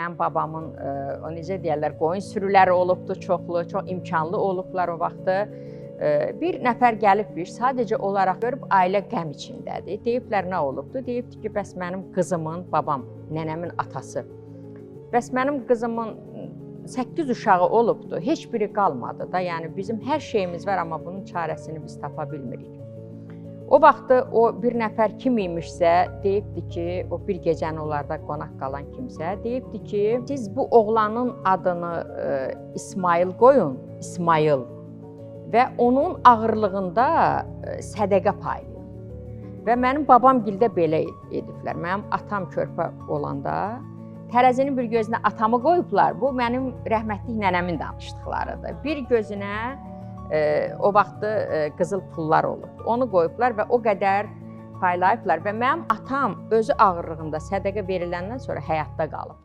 Mənim babamın o necə deyirlər, qoyun sürüləri olubdu çoxlu, çox imkanlı olublar o vaxtı. Bir nəfər gəlibmiş, sadəcə olaraq görüb ailə qəm içindədir. Deyiblər nə olubdu? Deyibdi ki, bəs mənim qızımın, babam, nənəmin atası. Bəs mənim qızımın 8 uşağı olubdu. Heç biri qalmadı da. Yəni bizim hər şeyimiz var, amma bunun çarəsini biz tapa bilmirik. O vaxtı o bir nəfər kim imişsə, deyibdi ki, o bir gecəni onlarda qonaq qalan kimsə deyibdi ki, siz bu oğlanın adını İsmayıl qoyun, İsmayıl və onun ağırlığında sədəqə paylayın. Və mənim babam gildə belə ediblər. Mənim atam körpə olanda tərəzinin bir gözünə atamı qoyublar. Bu mənim rəhmətlik nənəmin danışdıqlarıdır. Bir gözünə o vaxtı qızıl pullar olubdu. Onu qoyublar və o qədər paylayıblar və mənim atam özü ağırlığında sədəqə veriləndən sonra həyatda qalıbdı.